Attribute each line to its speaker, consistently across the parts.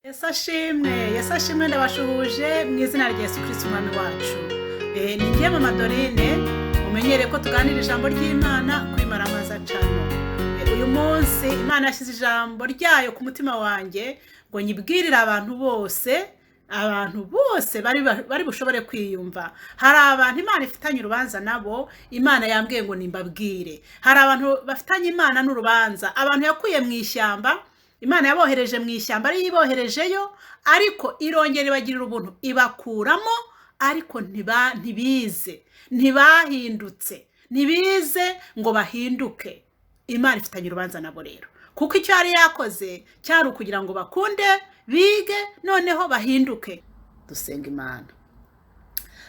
Speaker 1: Yesu ashimwe, Yesu ashimwe. Ndabashuhuje mu izina rya Yesu Kristo Umwami wacu. Ni njye Mama Dorine, mumenyere ko tuganira ijambo ry'Imana kuri Maramaza Channel. Uyu munsi Imana yashyize ijambo ryayo ku mutima wanjye ngo nyibwirire abantu bose, abantu bose bari bushobore kwiyumva. Hari abantu Imana ifitanye urubanza nabo, Imana yambwiye ngo nimbabwire. Hari abantu bafitanye Imana n'urubanza, abantu yakuye mu ishyamba. Imana yabohereje mu ishyamba, ariyo iboherejeyo, ariko irongera ibagirira ubuntu ibakuramo, ariko ntibize, ntibahindutse, ntibize ngo bahinduke. Imana ifitanye urubanza nabo rero, kuko icyo yari yakoze cyari ukugira ngo bakunde bige, noneho bahinduke. Dusenga Imana.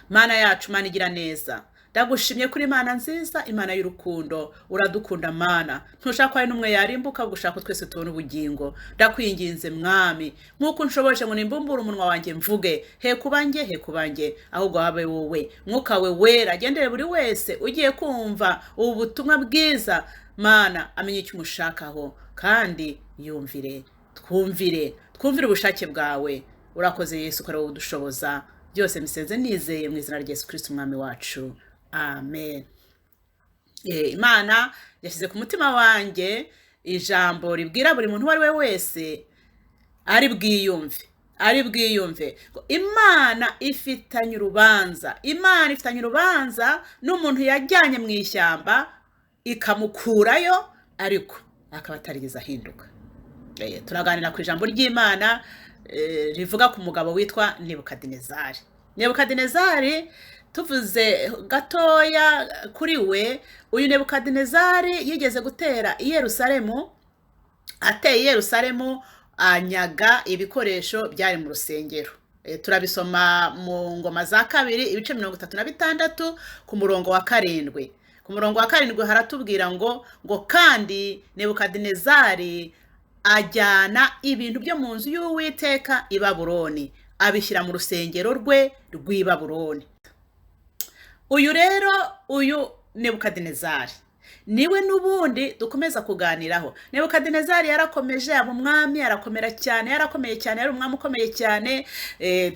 Speaker 1: Mana yacu, Mana igira neza, ndagushimye kuri Imana nziza, Imana y'urukundo. Uradukunda Mana, ntushaka ko hari n'umwe yarimbuka, ahubwo ushaka ko twese tubona ubugingo. Ndakwinginze Mwami, nk'uko unshoboje ngo nimbumbure umunwa wanjye mvuge, he kuba njye, he kuba njye, ahubwo habe wowe. Mwuka we wera agendere buri wese ugiye kumva ubu butumwa bwiza. Mana, amenye icyo umushakaho kandi yumvire, twumvire, twumvire ubushake bwawe. Urakoze Yesu ko ari wowe udushoboza byose. Mbisenze nizeye mu izina rya Yesu Kristo Umwami wacu, amen. Imana yashyize ku mutima wanjye ijambo ribwira buri muntu uwo ari we wese ari bwiyumve, ari bwiyumve. Ngo Imana ifitanye urubanza, Imana ifitanye urubanza n'umuntu yajyanye mu ishyamba ikamukurayo, ariko akaba atarigeze ahinduka. Turaganira ku ijambo ry'Imana rivuga ku mugabo witwa Nebukadinezari. Nebukadinezari, tuvuze gatoya kuri we, uyu Nebukadinezari yigeze gutera i Yerusalemu. Ateye i Yerusalemu anyaga ibikoresho byari mu rusengero. Turabisoma mu Ngoma za Kabiri ibice 36 ku murongo wa 7. Ku murongo wa 7 haratubwira ngo kandi Nebukadinezari ajyana ibintu byo mu nzu y'Uwiteka i Babuloni, abishyira mu rusengero rwe rw'i Babuloni. Uyu rero, uyu Nebukadinezari niwe n'ubundi dukomeza kuganiraho. Nebukadinezari yarakomeje aba umwami, arakomera cyane, yarakomeye cyane, yari umwami ukomeye cyane.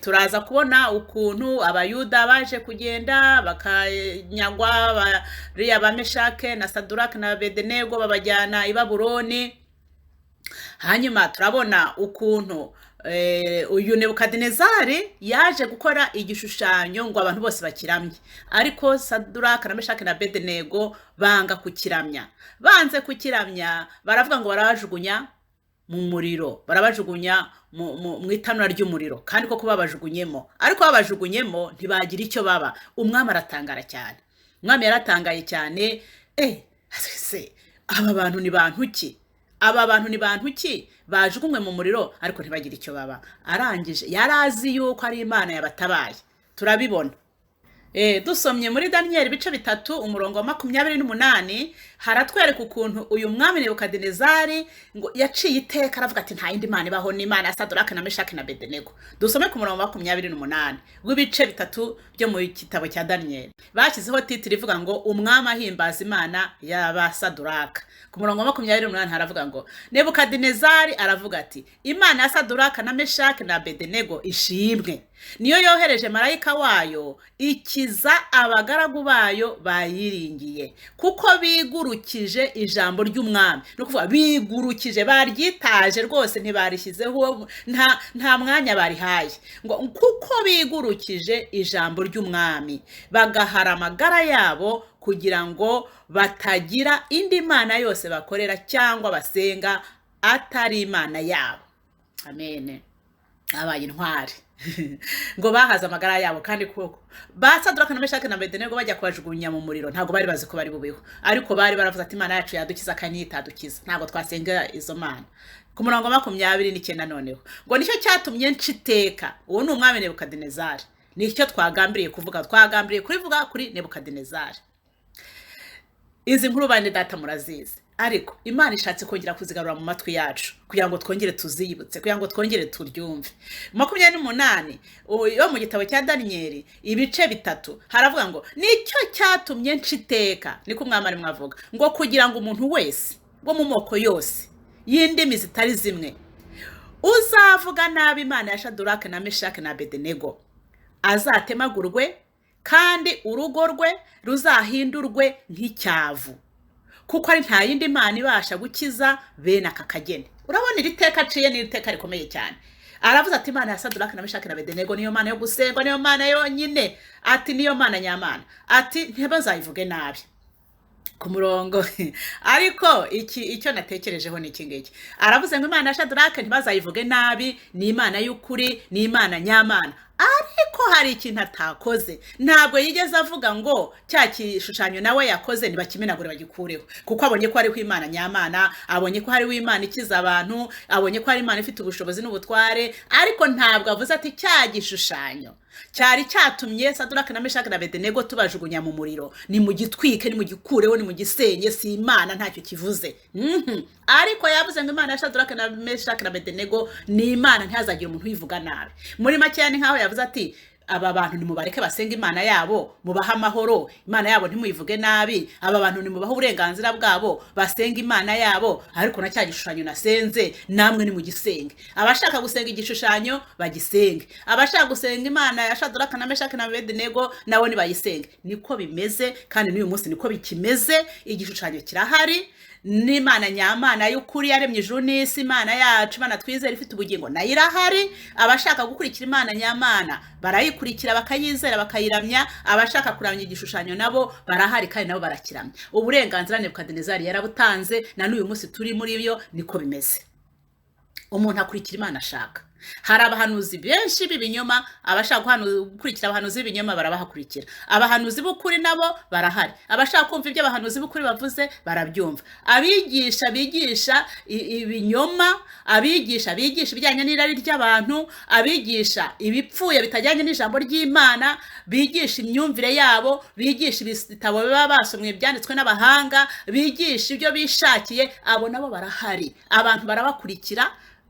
Speaker 1: Turaza kubona ukuntu Abayuda baje kugenda bakanyagwa, bariya ba Meshake na Saduraka na Abedenego, babajyana i Babuloni. Hanyuma turabona ukuntu uyu Nebukadinezari yaje gukora igishushanyo ngo abantu bose bakiramye, ariko Saduraka na Meshake na Abedenego banga kukiramya. Banze kukiramya, baravuga ngo barabajugunya mu muriro, barabajugunya mu itanura ry'umuriro, kandi koko babajugunyemo, ariko babajugunyemo ntibagira icyo baba. Umwami aratangara cyane, umwami yaratangaye cyane. Se aba bantu ni bantu ki? Aba bantu ni bantu ki bajugunywe mu muriro ariko ntibagire icyo baba? Arangije yari azi yuko ari Imana yabatabaye. Turabibona. Dusomye muri Daniyeli ibice 3 umurongo wa 28, haratwereka ukuntu uyu mwami Nebukadinezari ngo yaciye iteka, aravuga ati nta yindi mana ibaho, ni Imana ya Saduraka na Meshaki na Abedenego. Dusome ku murongo wa 28 w'ibice 3 byo mu gitabo cya Daniyeli. Bashyizeho titiri ivuga ngo umwami ahimbaza Imana y'Abasaduraka. Ku murongo wa 28 haravuga ngo Nebukadinezari aravuga ati Imana ya Saduraka na Meshaki na Abedenego ishimwe, niyo yohereje marayika wayo ikiza abagaragu bayo bayiringiye, kuko bigurukije ijambo ry'umwami. Ni ukuvuga bigurukije, baryitaje rwose, ntibarishyizeho, nta mwanya barihaye, ngo kuko bigurukije ijambo ry'umwami bagahara amagara yabo kugira ngo batagira indi mana yose bakorera cyangwa basenga atari Imana yabo. Amen. Abaye intwari ngo bahaze amagara yabo, kandi koko ba Saduraka na Meshaki na Abedenego bajya kubajugunya mu muriro ntabwo bari bazi ko bari bubeho, ariko bari baravuze ati Imana yacu yadukiza kandi itadukiza, ntabwo twasenga izo mana. Ku murongo wa 29 noneho ngo nicyo cyatumye nca iteka. Uwo ni umwami Nebukadinezari, nicyo twagambiriye kuvuga, twagambiriye kurivuga kuri Nebukadinezari. Izi nkuru bane data murazizi, ariko Imana ishatse kongera kuzigarura mu matwi yacu kugira ngo twongere tuziyibutse, kugira ngo twongere turyumve. 28 yo mu gitabo cya Daniyeli ibice 3 haravuga ngo nicyo cyatumye nca iteka, niko umwami arimo avuga, ngo kugira ngo umuntu wese wo mu moko yose y'indimi zitari zimwe, Uzavuga nabi Imana ya Shadurake na Meshaki na Abedenego azatemagurwe, kandi urugo rwe ruzahindurwe nk'icyavu, kuko ari nta yindi mana ibasha gukiza bene aka kageni. Urabona iri teka aciye ni iteka rikomeye cyane. Aravuze ati Imana ya Saduraka na Meshaki na Abedenego niyo Mana yo gusengwa, niyo Mana yonyine, ati niyo Mana nyamana, ati ntibazayivuge nabi ku murongo. Ariko iki icyo natekerejeho ni iki ngiki: aravuze ngo Imana ya Shadurake ntibazayivuge nabi, ni Imana y'ukuri, ni Imana nyamana. Ariko hari ikintu atakoze: ntabwo yigeze avuga ngo cya gishushanyo nawe yakoze ntibakimenagure bagikureho, kuko abonye ko hariho Imana nyamana, abonye ko hariho Imana ikiza abantu, abonye ko hari Imana ifite ubushobozi n'ubutware. Ariko ntabwo avuze ati cya gishushanyo cyari cyatumye Saduraka na Meshaki na Abedenego tubajugunya mu muriro, nimugitwike, nimugikureho, nimugisenye, si Imana, ntacyo kivuze. Ariko yavuze ngo Imana ya Saduraka na Meshaki na Abedenego ni Imana, ntihazagire umuntu uyivuga nabi. Muri makeya ni nkaho yavuze ati aba bantu nimubareke basenga Imana yabo, mubahe amahoro, Imana yabo ntimuyivuge nabi, aba bantu nimubahe uburenganzira bwabo basenga Imana yabo, ariko na cya gishushanyo nasenze namwe nimugisenge. Abashaka gusenga igishushanyo bagisenge, abashaka gusenga Imana ya Shaduraka na Meshaki na Abedenego nabo nibayisenge. Niko bimeze kandi n'uyu munsi niko bikimeze. Igishushanyo kirahari n'Imana nyamana y'ukuri yaremye ijuru n'isi, Imana yacu, Imana twizera ifite ubugingo, nayo irahari. Abashaka gukurikira Imana nyamana barayikurikira, bakayizera, bakayiramya. Abashaka kuramya igishushanyo nabo barahari kandi nabo barakiramya. Uburenganzira Nebukadinezari yarabutanze, na n'uyu munsi turi muri byo niko bimeze. Umuntu akurikira Imana ashaka. Hari abahanuzi benshi b'ibinyoma, abashaka gukurikira abahanuzi b'ibinyoma barabahakurikira. Abahanuzi b'ukuri nabo barahari, abashaka kumva ibyo abahanuzi b'ukuri bavuze barabyumva. Abigisha bigisha ibinyoma, abigisha bigisha ibijyanye n'irari ry'abantu, abigisha ibipfuye bitajyanye n'ijambo ry'Imana, bigisha imyumvire yabo, bigisha ibitabo baba basomwe byanditswe n'abahanga, bigisha ibyo bishakiye, abo nabo barahari. Abantu barabakurikira.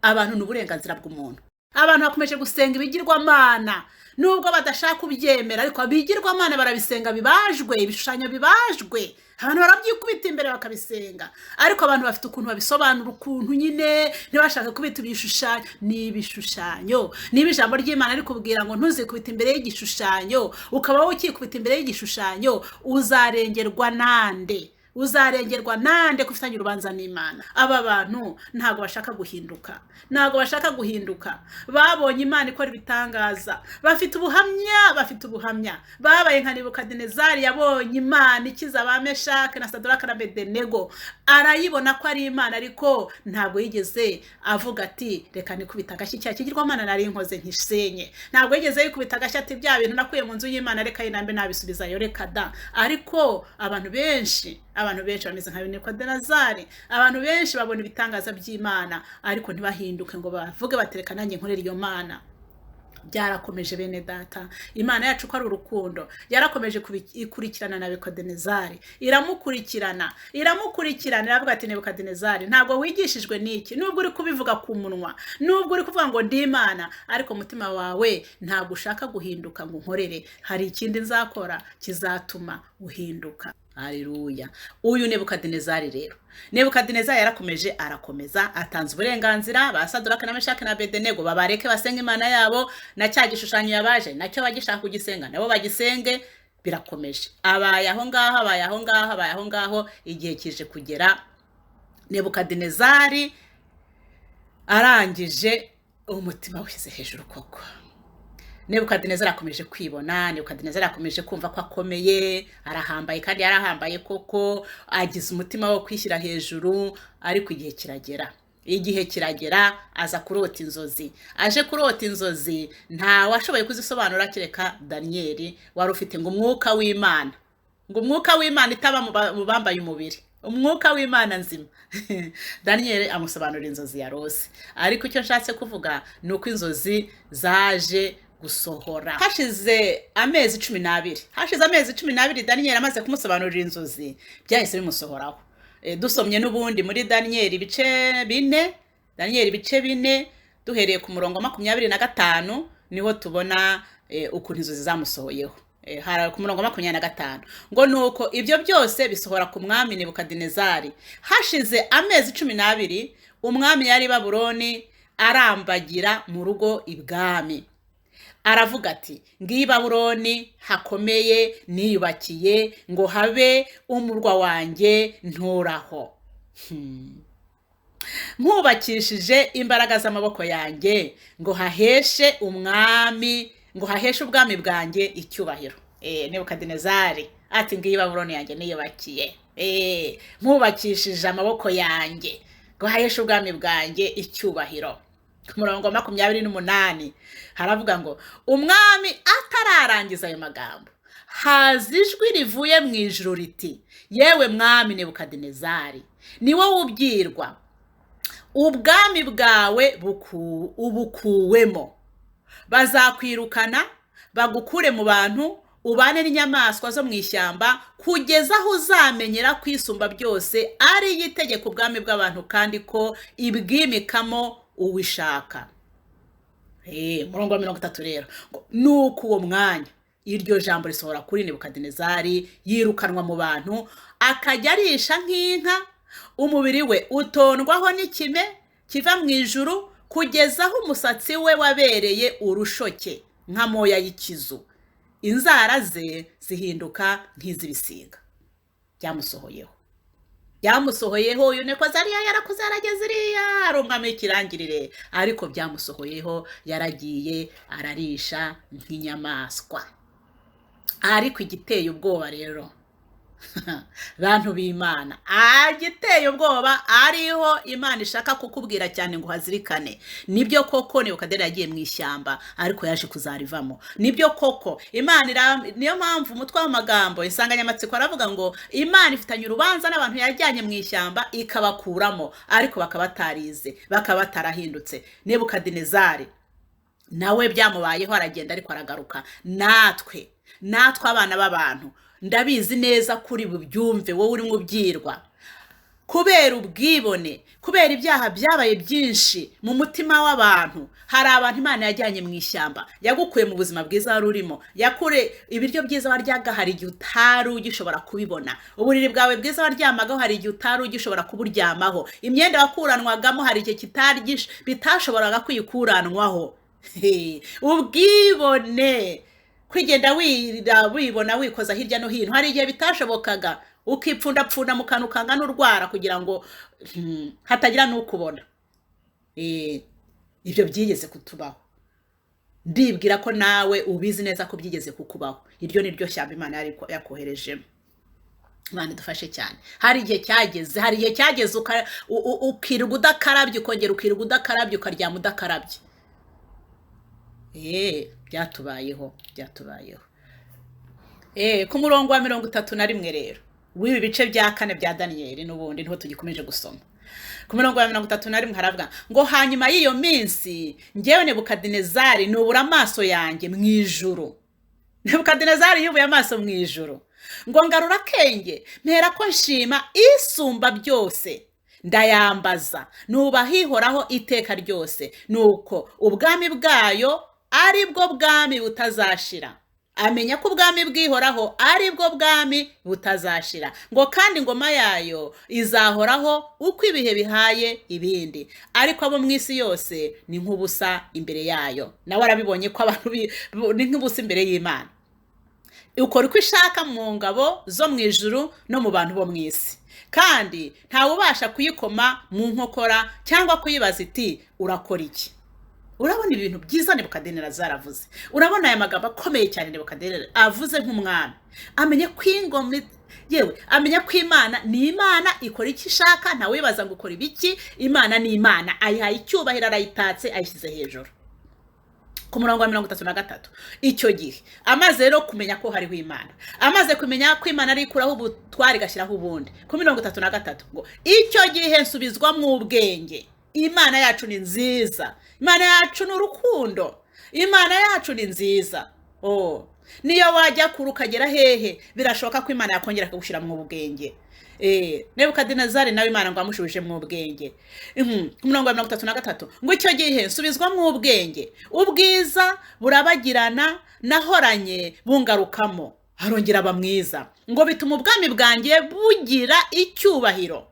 Speaker 1: Abantu ni uburenganzira bw'umuntu. Abantu bakomeje gusenga ibigirwamana nubwo badashaka kubyemera, ariko abigirwamana barabisenga bibajwe, ibishushanyo bibajwe, abantu barabyikubita imbere bakabisenga. Ariko abantu bafite ukuntu babisobanura, ukuntu nyine ntibashaka kubita ibishushanyo. Ni ibishushanyo. Niba ijambo ry'Imana rikubwira ngo ntuzikubite imbere y'igishushanyo, ukaba wowe ukikubita imbere y'igishushanyo, uzarengerwa nande? Uzarengerwa nande ko ufitanye urubanza n'Imana? Aba bantu ntabwo bashaka guhinduka, ntabwo bashaka guhinduka. Babonye Imana ikora ibitangaza, bafite ubuhamya, bafite ubuhamya. Babaye nka Nebukadinezari yabonye Imana ikiza ba Meshaki na Saduraka na Abedenego, arayibona ko ari Imana, ariko ntabwo yigeze avuga ati reka nikubita agashyi cya kigirwamana nari nkoze nkisenye. Ntabwo yigeze yikubita agashyi ati bya bintu nakuye mu nzu y'Imana reka yinambe nabisubizayo, reka da. Ariko abantu benshi, abantu benshi bameze nka Nebukadinezari. Abantu benshi babona ibitangaza by'Imana ariko ntibahinduke ngo bavuge batereka nanjye nkorera iyo Mana. Byarakomeje bene data, Imana yacu ko ari urukundo, yarakomeje ikurikirana na Nebukadinezari, iramukurikirana, iramukurikirana, iravuga ati Nebukadinezari ntabwo wigishijwe n'iki, nubwo uri kubivuga ku munwa, nubwo uri kuvuga ngo ndi Imana, ariko umutima wawe ntabwo ushaka guhinduka ngo unkorere. Hari ikindi nzakora kizatuma uhinduka. Haleluya. Uyu Nebukadinezari rero, Nebukadinezari yarakomeje, arakomeza, atanze uburenganzira ba Saduraka na Meshaki na Abedenego babareke basenga Imana yabo, na cya gishushanyo yabaje nacyo bagishaka kugisenga nabo bagisenge. Birakomeje, abaye aho ngaho, abaye aho ngaho, abaye aho ngaho. Igihe kije kugera Nebukadinezari arangije umutima wishyize hejuru koko. Nebukadinezari akomeje kwibona, Nebukadinezari akomeje kumva ko akomeye, arahambaye kandi yarahambaye koko, agize umutima wo kwishyira hejuru. Ariko igihe kiragera, igihe kiragera aza kurota inzozi. Aje kurota inzozi nta washoboye kuzisobanura kereka Daniyeli wari ufite ngo umwuka w'Imana, ngo umwuka w'Imana itaba mu bambaye umubiri, umwuka w'Imana nzima. Daniyeli amusobanurira inzozi yarose. Ariko icyo nshatse kuvuga ni uko inzozi zaje gusohora hashize amezi 12, hashize amezi 12 Daniyeli amaze kumusobanurira inzozi, byahise bimusohoraho. Dusomye n'ubundi muri Daniyeli ibice 4, Daniyeli ibice 4 duhereye ku murongo 25 niho tubona ukuntu inzozi zamusohoyeho. Hari ku murongo 25 ngo nuko ibyo byose bisohora ku mwami Nebukadinezari. Hashize amezi 12 umwami yari Babuloni, arambagira mu rugo ibwami. Aravuga ati: "Ngiyi Babuloni hakomeye niyubakiye ngo habe umurwa wanjye nturaho, nkubakishije imbaraga z'amaboko yanjye, ngo haheshe umwami, ngo haheshe ubwami bwanjye icyubahiro." Nebukadinezari ati: "Ngiyi Babuloni yanjye niyubakiye, nkubakishije amaboko yanjye ngo haheshe ubwami bwanjye icyubahiro." Ku murongo wa 28 haravuga ngo: "Umwami atararangiza ayo magambo, haza ijwi rivuye mu ijuru riti: 'Yewe mwami Nebukadinezari, ni wowe ubyirwa, ubwami bwawe ubukuwemo. Bazakwirukana bagukure mu bantu, ubane n'inyamaswa zo mu ishyamba, kugeza aho uzamenyera ko Isumba byose ari yo itegeka ubwami bw'abantu, kandi ko ibwimikamo uwishaka.'" Umurongo wa 30 rero ngo: "Nuko uwo mwanya iryo jambo risohora kuri Nebukadinezari, yirukanwa mu bantu, akajya arisha nk'inka, umubiri we utondwaho n'ikime kiva mu ijuru, kugeza aho umusatsi we wabereye urushoke nk'amoya y'ikizu, inzara ze zihinduka nk'iz'ibisiga." Byamusohoyeho, byamusohoyeho. Uyu Nekozariya yarakuze, yarageze iriya, ari umwami w'ikirangirire, ariko byamusohoyeho, yaragiye ararisha nk'inyamaswa. Ariko igiteye ubwoba rero, bantu b'Imana, agiteye ubwoba ariho Imana ishaka kukubwira cyane ngo uhazirikane. Nibyo koko Nebukadinezari yagiye mu ishyamba, ariko yaje kuzarivamo. Nibyo koko Imana, niyo mpamvu umutwe w'amagambo, insanganyamatsiko aravuga ngo: "Imana ifitanye urubanza n'abantu yajyanye mu ishyamba ikabakuramo, ariko bakaba batarize, bakaba batarahindutse." Nebukadinezari nawe byamubayeho, aragenda ariko aragaruka. Natwe abana b'abantu, ndabizi neza kuri bubyumve, wowe urimo ubyirwa, kubera ubwibone, kubera ibyaha byabaye byinshi mu mutima w'abantu, hari abantu Imana yajyanye mu ishyamba. Yagukuye mu buzima bwiza wari urimo, yakure ibiryo byiza waryaga, hari igihe utari ugishobora kubibona. Uburiri bwawe bwiza waryamagaho, hari igihe utari ugishobora kuburyamaho. Imyenda wakuranwagamo, hari igihe bitashoboraga kwikuranwaho. Ubwibone, kwigenda wirira, wibona, wikoza hirya no hino, hari igihe bitashobokaga, ukipfundapfunda mu kantu kangana urwara kugira ngo hatagira n'ukubona. Ibyo byigeze kutubaho. Ndibwira ko nawe ubizi neza ko byigeze kukubaho. Iryo ni ryo shyamba Imana yari yakoherejemo. Imana idufashe cyane. Hari igihe cyageze, hari igihe cyageze ukirirwa udakarabye, ukongera ukirirwa udakarabye, ukaryama udakarabye. Byatubayeho, byatubayeho. Ku murongo wa 31 rero w'ibi bice bya kane bya Daniyeli, n'ubundi niho tugikomeje gusoma, ku murongo wa 31 haravuga ngo: "Hanyuma y'iyo minsi, ngewe Nebukadinezari nubura amaso yanjye mu ijuru." Nebukadinezari yubuye amaso mu ijuru, ngo: "Ngarura akenge, mpera ko nshima Isumba byose, ndayambaza, nubaha Ihoraho iteka ryose, nuko ubwami bwayo ari bwo bwami butazashira." Amenya ko ubwami bw'ihoraho ari bwo bwami butazashira, ngo kandi ingoma yayo izahoraho uko ibihe bihaye ibindi, ariko abo mu isi yose ni nk'ubusa imbere yayo. Nawe arabibonye ko abantu ni nk'ubusa imbere y'Imana. Ukora uko ishaka mu ngabo zo mu ijuru no mu bantu bo mu isi, kandi ntawe ubasha kuyikoma mu nkokora cyangwa kuyibaza iti: 'Urakora iki?'" Urabona ibintu byiza Nebukadinezari avuze? Urabona aya magambo akomeye cyane Nebukadinezari avuze nk'umwami? Amenye ko ingoma, yewe, amenya ko Imana ni Imana, ikora icyo ishaka, ntawibaza ngo ukora ibiki. Imana ni Imana, ayihaye icyubahiro, arayitatse, ayishyize hejuru. Ku murongo wa 33: "Icyo gihe amaze rero kumenya ko hariho Imana, amaze kumenya ko Imana ari ikuraho ubutware igashyiraho ubundi, ku 33 ngo: 'Icyo gihe nsubizwamo ubwenge.'" Imana yacu ni nziza, Imana yacu ni urukundo, Imana yacu ni nziza. Oh, niyo wajya kure ukagera hehe, birashoboka ko Imana yakongera akagushyira mu ubwenge. Nebukadinezari nawe Imana ngo amushubije mu ubwenge. Ku murongo wa 33 ngo: "Icyo gihe nsubizwamo ubwenge, ubwiza burabagirana nahoranye bungarukamo." Arongera aba mwiza. Ngo: "Bituma ubwami bwanjye bugira icyubahiro."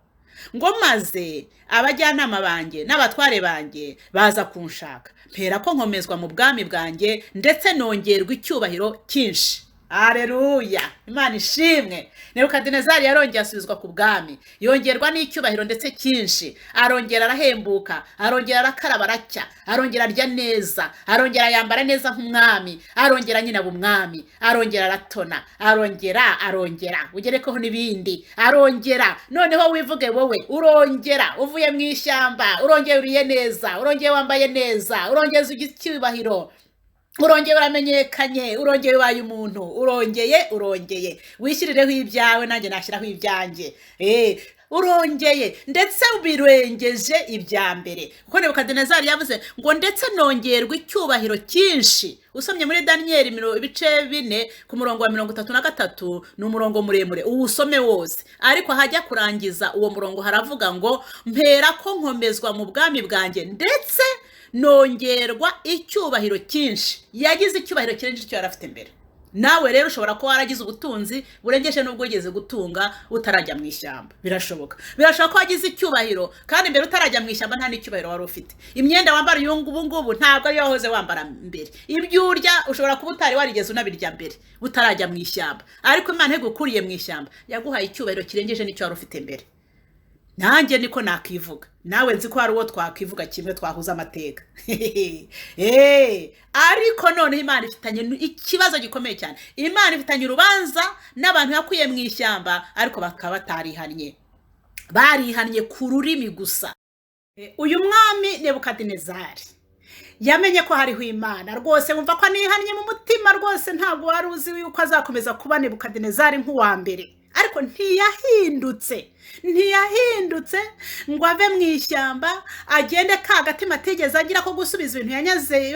Speaker 1: Ngo maze abajyanama banjye n'abatware banjye baza kunshaka, mpera ko nkomezwa mu bwami bwanjye, ndetse nongerwa icyubahiro cyinshi. Aleluya, Imana ishimwe. Nebukadinezari yarongeye asubizwa ku bwami, yongerwa n'icyubahiro ndetse cyinshi, arongera arahembuka, arongera arakaraba aracya, arongera arya neza, arongera yambara neza nk'umwami, arongera nyina aba umwami, arongera aratona, arongera arongera ugerekeho n'ibindi, arongera. Noneho wivuge wowe, urongera uvuye mu ishyamba, urongeye uriye neza, urongeye wambaye neza, urongeza icyubahiro, urongeye uramenyekanye, urongeye ubaye umuntu, urongeye urongeye wishyirireho ibyawe, nanjye nashyiraho ibyanjye. Urongeye ndetse birengeje ibya mbere, kuko Nebukadinezari yavuze ngo ndetse nongerwa icyubahiro cyinshi. Usomye muri Daniyeli ibice 4 ku murongo wa 33, ni umurongo muremure uwusome wose, ariko hajya kurangiza uwo murongo haravuga ngo mpera ko nkomezwa mu bwami bwanjye ndetse nongerwa icyubahiro cyinshi. Yagize icyubahiro kirengeje icyo yari afite mbere. Nawe rero ushobora kuba waragize ubutunzi burengeje n'ubwo wigeze gutunga utarajya mu ishyamba. Birashoboka, birashoboka ko wagize icyubahiro kandi mbere utarajya mu ishyamba nta n'icyubahiro wari ufite. Imyenda wambara uyu ngubu ngubu ntabwo ariyo wahoze wambara mbere. Ibyo urya ushobora kuba utari warigeze unabirya mbere utarajya mu ishyamba, ariko Imana igukuriye mu ishyamba yaguhaye icyubahiro kirengeje n'icyo wari ufite mbere. Nanjye niko nakivuga, nawe nzi ko hari uwo twakivuga kimwe, twahuza amateka. Ariko noneho Imana ifitanye ikibazo gikomeye cyane. Imana ifitanye urubanza n'abantu yakuye mu ishyamba, ariko bakaba batarihannye, barihannye ku rurimi gusa. Uyu mwami Nebukadinezari yamenye ko hariho Imana rwose, wumva ko anihannye mu mutima rwose, ntabwo wari uzi yuko azakomeza kuba Nebukadinezari nk'uwa mbere. Ariko ntiyahindutse, ntiyahindutse ngo ave mu ishyamba agende ka gatima atigeze agira ko gusubiza ibintu yanyaze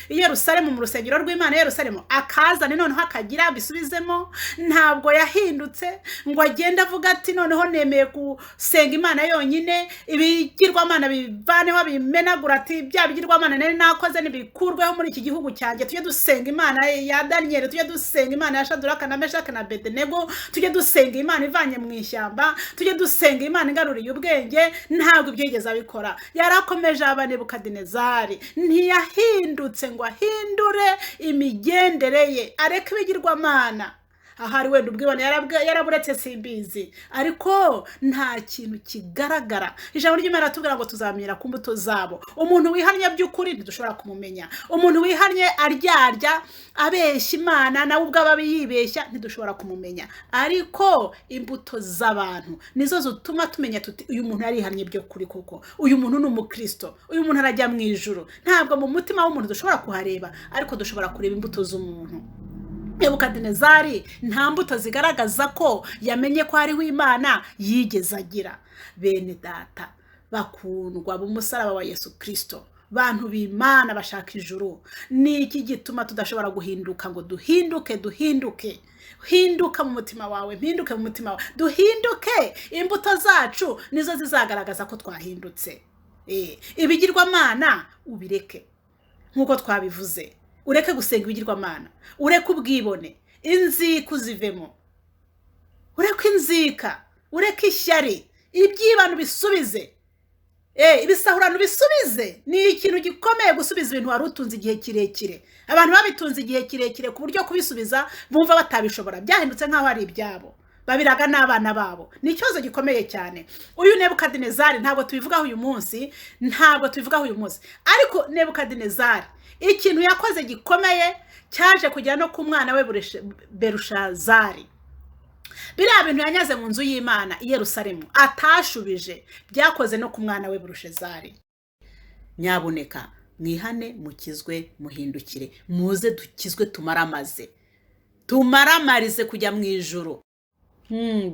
Speaker 1: i Yerusalemu mu rusengero rw'Imana i Yerusalemu, akazane noneho akagira abisubizemo. Ntabwo yahindutse ngo agende avuga ati noneho nemeye gusenga Imana yonyine, ibigirwamana bivaneho bimenagura, ati bya bigirwamana nari nakoze nibikurweho muri iki gihugu cyanjye, tujye dusenga Imana ya Daniyeli, tujye dusenga Imana ya Shadraka na Meshaki na Abedenego, tujye dusenga Imana ivanye mu ishyamba, tujye dusenga Imana igaruriye ubwenge. Ntabwo ibyo yigeze abikora, yarakomeje aba Nebukadinezari. Ntiyahindutse ngo ahindure imigendere ye, areke ibigirwamana. Ahari wenda ubwibone yaraburetse simbizi, ariko nta kintu kigaragara. Ijambo ry'Imana riratubwira ngo tuzamenyera ku mbuto zabo. Umuntu wihannye by'ukuri ntidushobora kumumenya. Umuntu wihannye aryarya abeshya Imana, nawe ubwo aba yibeshya, ntidushobora kumumenya. Ariko imbuto z'abantu nizo zituma tumenya tuti uyu muntu yarihannye by'ukuri koko, uyu muntu ni umukristo, uyu muntu arajya mu ijuru. Ntabwo mu mutima w'umuntu dushobora kuhareba, ariko dushobora kureba imbuto z'umuntu. Nebukadinezari nta mbuto zigaragaza ko yamenye ko hariho Imana yigeze agira. Bene data bakundwa b'umusaraba wa Yesu Kristo, bantu b'Imana bashaka ijuru, ni iki gituma tudashobora guhinduka ngo duhinduke? Duhinduke, hinduka mu mutima wawe, mpinduke mu mutima wawe, duhinduke. Imbuto zacu nizo zizagaragaza ko twahindutse. Ibigirwamana ubireke nk'uko twabivuze, ureke gusenga ibigirwamana, ureke ubwibone, inzika uzivemo, ureke inzika, ureke ishyari, ibyibano bisubize, ibisahurano bisubize. Ni ikintu gikomeye gusubiza ibintu wari utunze igihe kirekire. Abantu babitunze igihe kirekire ku buryo kubisubiza bumva batabishobora, byahindutse nk'aho ari ibyabo, babiraga n'abana babo. Ni ikibazo gikomeye cyane. Uyu Nebukadinezari ntabwo tubivugaho uyu munsi, ntabwo tubivugaho uyu munsi, ariko Nebukadinezari ikintu yakoze gikomeye cyaje kugera no ku mwana we Berushazari. Biriya bintu yanyaze mu nzu y'Imana i Yerusalemu atashubije, byakoze no ku mwana we Berushazari. Nyabuneka mwihane, mukizwe, muhindukire, muze dukizwe, tumaramaze, tumaramarize kujya mu ijuru.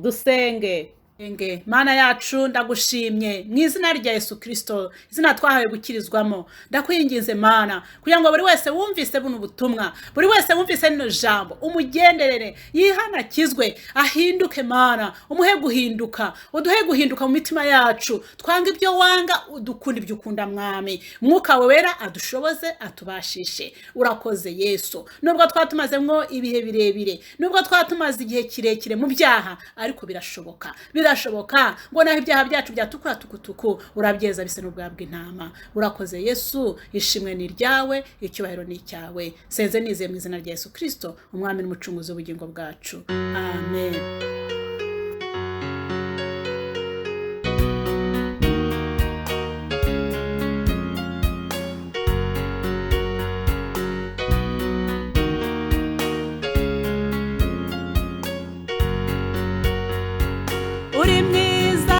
Speaker 1: Dusenge. Enge. Mana yacu, ndagushimye mu izina rya Yesu Kristo, izina twahawe gukirizwamo. Ndakwinginze Mana, kugira ngo buri wese wumvise buno butumwa, buri wese wumvise rino jambo, umugenderere, yihane, akizwe, ahinduke. Mana, umuhe guhinduka, uduhe guhinduka mu mitima yacu, twanga ibyo wanga, udukunda ibyo ukunda. Mwami, Mwuka wera adushoboze, atubashishe. Urakoze Yesu. Nubwo twatumazemwo ibihe birebire, nubwo twatumaze igihe kirekire mu byaha, ariko birashoboka, Birashoboka ngo naho ibyaha byacu byatukura tukutuku, urabyeza bisa n'ubwa bw'intama. Urakoze Yesu, ishimwe ni iryawe, icyubahiro ni icyawe. Senze nizeye mu izina rya Yesu Kirisito, umwami n'umucunguzi w'ubugingo bwacu. Amen.